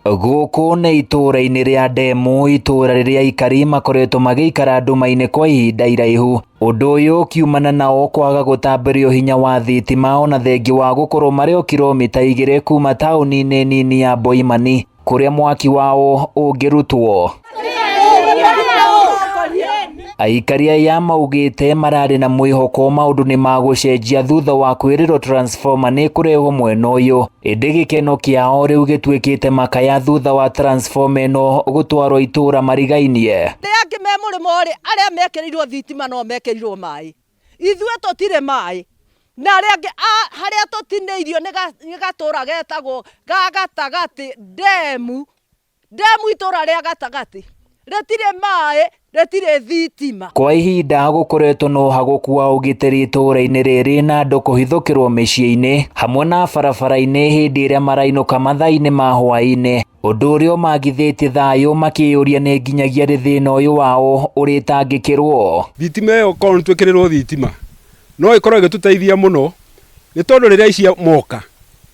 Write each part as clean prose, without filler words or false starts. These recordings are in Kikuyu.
Gũkũ nĩ itũũra-inĩ rĩa Ndemu, itũũra rĩrĩa aikari makoretwo magĩikara nduma-inĩ kwa ihinda iraihu. Ũndũ ũyũ ũkiumana nao kwaga gũtambĩrio hinya wa thitima ona thengia wa gũkorwo marĩ o kiromita igĩrĩ kuma taũni-inĩ nini ya Boimani kũrĩa mwaki wao ũngĩrutwo. Aikari aya maugĩte mararĩ na mwĩhoko maũndũ nĩ magũcenjia thutha wa kwĩrĩrwo transformer nĩ ĩkũrehwo mwena ũyũ, ĩndĩ gĩkeno kĩao rĩu gĩtuĩkĩte makaya thutha wa transformer ĩno gũtwarwo itũra marigainie. Arĩa angĩ me mũrĩmo rĩ, arĩa mekĩrĩirwo thitima no mekĩrirwo maĩ, ithuĩ tũtirĩ maĩ, na arĩa angĩ harĩa tũtinĩirio nĩ gatũra getagwo ga gatagatĩ ndemu. Ndemu itũra rĩa gatagatĩ rĩtirĩ maĩ, rĩtirĩ thitima. Kwa ihinda gũkoretwo na ũhagũku wa ũgitĩri itũũra-inĩ rĩrĩ na andũ kũhithũkĩrwo mĩciĩ-inĩ hamwe na barabara-inĩ hĩndĩ ĩrĩa marainũka mathaa-inĩ ma hwaĩ-inĩ, ũndũ ũrĩa ũmagithĩtie thayũ makĩyũria nĩ nginyagia rĩ thĩna ũyũ wao ũrĩtangĩkĩrwo. Thitima ĩyo korwo nĩ twĩkĩrĩrwo thitima no ĩkorwo ĩgĩtũteithia mũno nĩ tondũ rĩrĩa aici moka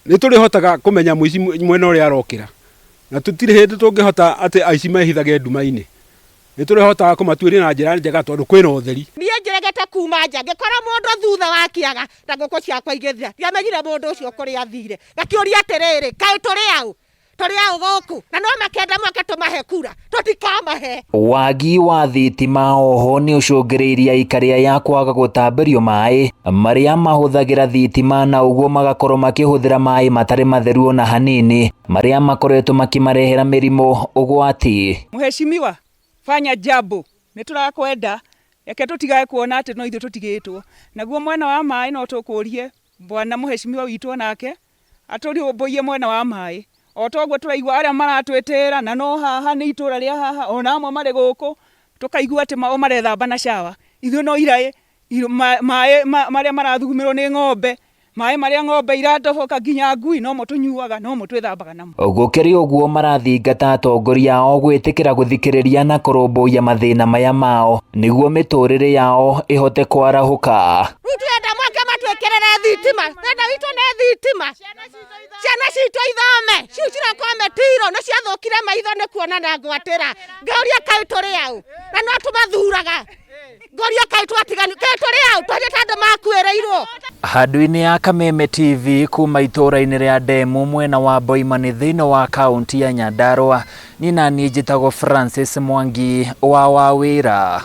nĩ tũrĩhotaga kũmenya mũici mwena ũrĩa arokĩra. Na tũtirĩ hĩndĩ tũngĩhota atĩ aici mehithage nduma-inĩ. Nĩ tũrĩhotaga kũmatuĩria na njĩra njega tondũ kwĩna ũtheri. Niĩ njeregete kuma nja ngĩkora mũndũ thutha wa kĩaga na ngũkũ ciakwa igĩthira. Ndiamenyire mũndũ ũcio kũrĩa athire. Ngakĩũria atĩrĩrĩ, kaĩ tũrĩ aũ? Tũrĩ aũ gũkũ? Na no makenda moke tũmahe kura? Tũtikamahe. Wagi wa thitima oho nĩ ũcũngĩrĩirie aikari aya kwaga gũtambĩrio maĩ marĩa mahũthagĩra thitima na ũguo magakorwo makĩhũthĩra maĩ matarĩ matheru ona hanini marĩa makoretwo makĩmarehera mĩrimũ ũgwati. Mheshimiwa, fanya jambo, nĩ tũrakwenda, reke tũtigae kuona atĩ no ithuĩ tũtigĩtwo. Naguo mwena wa maĩ no tũkũrie bwana mheshimiwa witũ onake atũrũmbũiye mwena wa maĩ. O ta ũguo tũraigua arĩa maratwĩtĩra na no haha nĩ itũra rĩa haha ona amwe marĩ gũkũ tũkaigua atĩ o marethamba na shower. Ithuĩ no iraĩ maĩ marĩa marathugumĩrwo nĩ ng'ombe, maĩ marĩa ng'ombe iratoboka nginya ngui nomo tũnyuaga nomo twĩthambaga namo. Gũkĩrĩ ũguo marathingata atongoria ao gwĩtĩkĩra gũthikĩrĩria na kũrũmbũiya mathĩna maya mao nĩguo mĩtũrĩre yao ĩhote kwarahũka. Rĩu tũrenda moke matwĩkĩrĩre thitima, thĩna witũ nĩ thitima. Ciana citũ ithome, ciu cirekwo metiro nĩ ciathũkire maitho nĩ kuona na ngwatĩra. Ngauria kaĩ tũrĩ aũ? Na no tũmathuraga. Ngoria kaĩ twatigani, kaĩ tũrĩ aũ? Twaria ta andũ makuĩrĩirwo. Handũ-inĩ ya Kameme TV kuma itũũra-inĩ rĩa Ndemu mwena wa Boimani thĩinĩ wa kaunti ya Nyandarua, niĩ naniĩ njĩtagwo Francis Mwangi wa Wawĩra.